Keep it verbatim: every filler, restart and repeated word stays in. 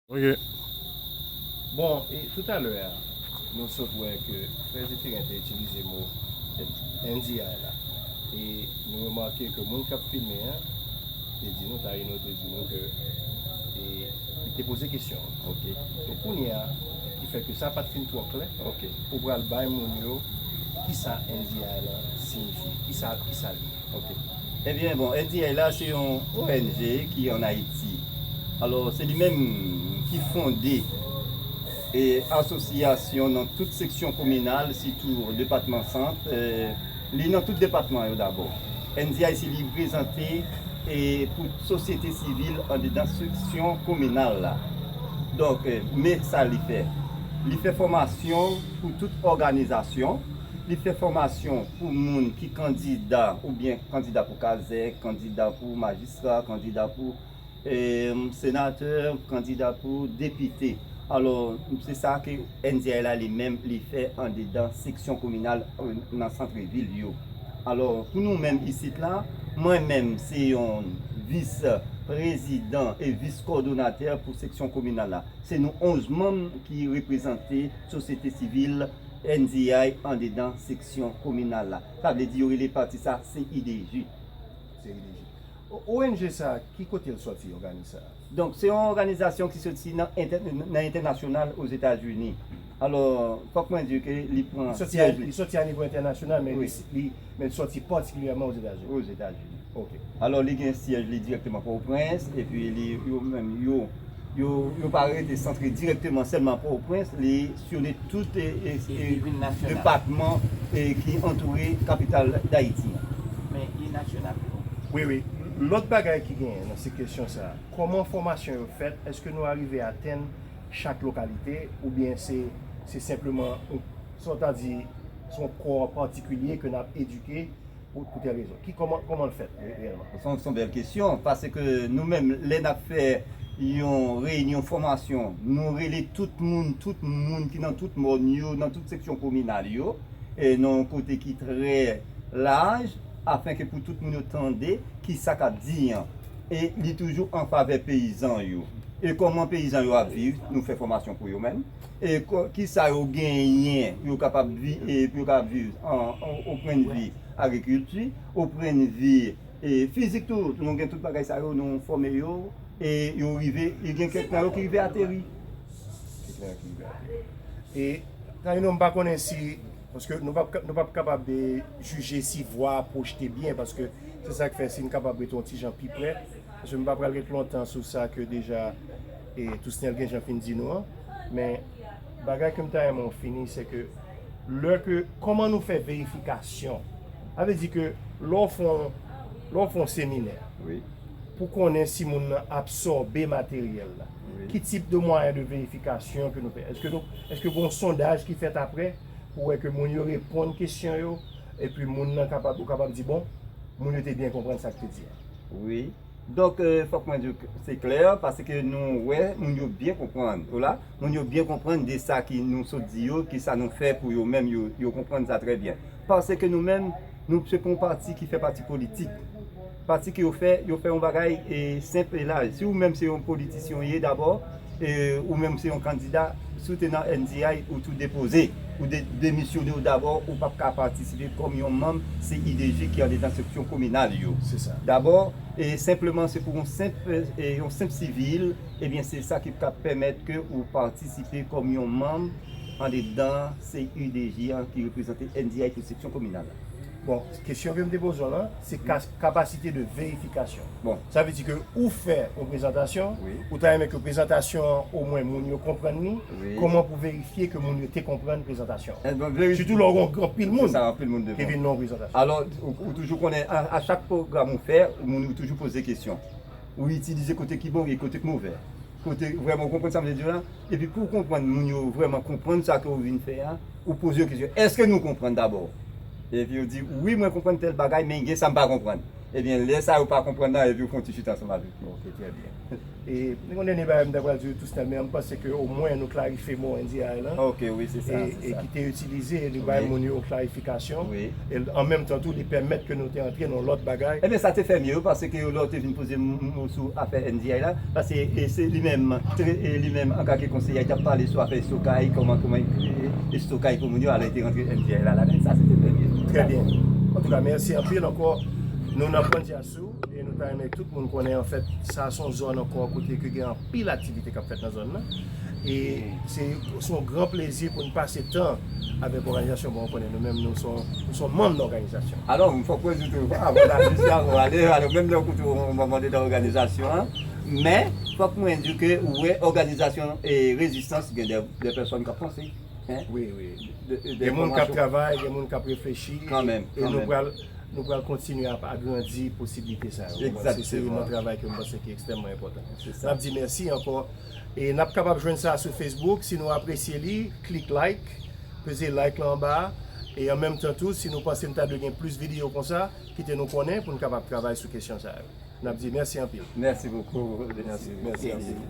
Ok. Bon, e toutalè a, nou sot wè ke frè Zéphirien te itilize mo N D I la. E nou remake ke moun k ap filme an te di nou, Taïno te di nou ke e, li te poze kesyon an. Ok. So kounye a, ki fè ke sa pa t fin twò klè, Ok. ou pral bay moun yo kisa N D I la siyifye, kisa, kisa li ye. Ok. Ebyen, bon, N D I la se yon O N G ki ann Ayiti. Alò, se li menm ki fonde e asosyasyon nan tout seksyon kominal, sitou depatman Sant. E, li nan tout depatman yo dabò. N D I se li prezante e pou sosyete sivil andedan seksyon kominal la. Donk, e, men sa li fè. Li fè fòmasyon pou tout òganizasyon. Li fè fòmasyon pou moun ki kandida oubyen kandida pou kazèk, kandida pou majistra, kandida pou e, senatè, kandida pou depite. Alò, se sa ke N D I la li menm li fè andedan seksyon kominal e, nan sant vil yo. Alò, pou nou menm isit la, mwen menm se yon vis prezidan e vis kòdonatè pou seksyon kominal la. Se nou onz manm ki reprezante sosyete sivil N D I andedan seksyon kominal la. Sa vle di yo rele pati sa C I D J. C I D J. O- ONG sa, ki kote l sòti, òganis sa? Donk, se yon òganizasyon ki soti nan, entè- nan entènasyonal Ozetazini. Alò, fòk mwen di ke li pran Li sòti, syèj li sòti a nivo entènasyonal, men Wi. li, li, men li sòti patikilyèman Ozetazini. Ozetazini. Ok. Alò, li gen syèj li dirèkteman Pòtoprens, epi li, yo menm, yo, yo, yo pa rete santre dirèkteman sèlman Pòtoprens, li syonnen tout e, e, E vin nasyonal. depatman e, ki antoure kapital Dayiti an. Men li nasyonal tou. Wi, wi. Lòt bagay ki genyen nan se kesyon sa, kòman fòmasyon yo fèt? Èske nou arive atenn chak lokalite oubyen se, se senpleman, yon- sa w ta di, se yon kò patikilye ke n ap edike pou, pou tèl rezon? Ki, kòman, kòman l fèt re- reyèlman? Se yon, se yon bèl kesyon, paske nou menm, lè n ap fè yon reyinyon fòmasyon, nou rele tout moun, tout moun ki nan tout mòn yo, nan tout seksyon kominal yo, e nan yon kote ki trè laj, afenke pou tout moun yo tande ki sa k ap di an. E li toujou an favè peyizan yo. E kòman peyizan yo ap viv, nou fè fòmasyon pou yo menm. E kò- ki sa yo genyen, yo kapab vi, e pou yo kapab viv an, an, o pwennvi agrikilti, o pwennvi e fizik tou, nou gen tout bagay sa yo, nou fòme yo, e yo rive, e gen kèk nan yo ki rive ateri. Ki klè ki ouvè. E Taïno, m pa konnen si, paske nou p ap, nou p ap kapab e, jije si vwa a pwojte byen, paske se sa k fè si n kapab rete yon ti jan pi prè, paske m pa pral ret lontan sou sa ke deja e, Tousnèl gen jan fin di nou an, men bagay ke m ta renmen w fini, se ke lè ke, kòman nou fè verifikasyon? Sa vle di ke lè w fè yon, lè w fè yon seminè, Wi. Pou konnen si moun nan absòbe materyèl la. Wi. Ki tip de mwayen de verifikasyon ke nou fè? Èske nou, èske gen yon sondaj ki fèt apre pou wè ke moun yo reponn kesyon yo, epi moun nan kapab, ou kapab di, bon, moun yo te byen konprann sa k te di a? Wi. Donk, e, fòk mwen di w ke se klè, paske nou wè moun yo byen konprann. Ou la, moun yo byen konprann de sa ki nou sot di yo, ki sa nou fè pou yo menm, yo, yo konprann sa trè byen. Paske nou menm, nou se pa yon pati ki fè pati politik. Pati ke yo fè, yo fè yon bagay e, senp e laj. Si ou menm se yon politisyen ou ye dabò, e, ou menm se yon kandida, si w te nan N D I, ou tou depoze, ou de, demisyone w dabò, ou p ap ka patisipe kòm yon manm C I D J ki andedan seksyon kominal yo. Se sa. Dabò, e senpleman se pou yon senp, e, yon senp sivil, ebyen se sa ki ka pèmèt ke ou patisipe kòm yon manm andedan C I D J an ki reprezante N D I pou seksyon kominal la. Bon, kesyon ke m te poze w lan, se ka- kapasite de verifikasyon. Bon. Sa vle di ke ou fè yon prezantasyon, Wi. Ou ta renmen ke prezantasyon an, omwen moun yo konprann li, Wi. Kòman pou verifye ke moun yo te konprann prezantasyon an? Eh ben, veri- Sitou lè w gen anpil moun Sa, anpil moun ki devan. vin nan yon prezantasyon. Alò, ou, ou toujou konnen, a, a chak pwogram ou fè, moun ou toujou poze kesyon. Ou itilize kote ki bon e kote ki move. Kote vrèman ou konprann sa m vle di w la, epi pou w konprann, moun yo vrèman konprann sa ke w vin fè a, ou poze yo kesyon, èske nou konprann dabò? Epi yo di, wi, mwen konprann tèl bagay, men gen sa m pa konprann. Ebyen, lè sa yo pa konprann nan, epi yo fè yon ti chita ansanm avèk nou. Ok, trè byen. E nou gen yon dènye bagay m ta pral di w tou, Stanley, men m panse ke omwen nou klarifye mo N D I A lan. Ok, wi, se sa, e, se e sa. Ki te itilize, li bay Wi. Moun yo yon klarifikasyon. Wi. E an menm tan tou, li pèmèt ke nou te antre nan lòt bagay. Ebyen, sa te fè mye, wi, paske lè w te vin poze m, m, sou afè N D I A la, paske e, se li menm, tre- e, li menm, an ka ke konseye, li t ap pale sou afè estokay, kòman, kòman e, estokay pou moun yo, alò, li te rantre N D I A la ladan, sa se te fè mye. Trè byen. Antouka, mèsi anpil ankò. Nou nan Pwandya Sou e nou ta renmen tout moun konnen, anfèt, sa se yon zòn ankò kote ke gen anpil aktivite k ap fèt nan zòn nan. E se se yon gran plezi pou n pase tan avèk òganizasyon. Bon, ou konnen, nou menm, nou se yon- nou se yon manm nan òganizasyon. Alò, m fòk mwen di tou, avan la, jis avan ale, alò, menm lè w koute yon manm nan òganizasyon an, men, fòk mwen di ke, ou wè, òganizasyon e rezistans, gen de, de pèsòn k ap panse. Hein? Wi, wi. De- de- Gen moun k ap fòmasyon. Travay, gen moun k ap reflechi. Kanmenm, E nou kanmenm. pral, nou pral kontinye ap agrandi posiblite sa yo. Se se youn nan Egzakteman. Travay ke m panse ki ekstrèmman enpòtan. Se sa. N ap di mèsi ankò. E n ap kapab jwenn sa sou Facebook. Si nou apresye li, klik like, peze like la anba a. E an menm tan tou, si nou panse n ta dwe gen plis videyo konsa, kite nou konnen pou n kapab travay sou kesyon sa yo. N ap di mèsi anpil. Merci beaucoup. Merci, merci anpil.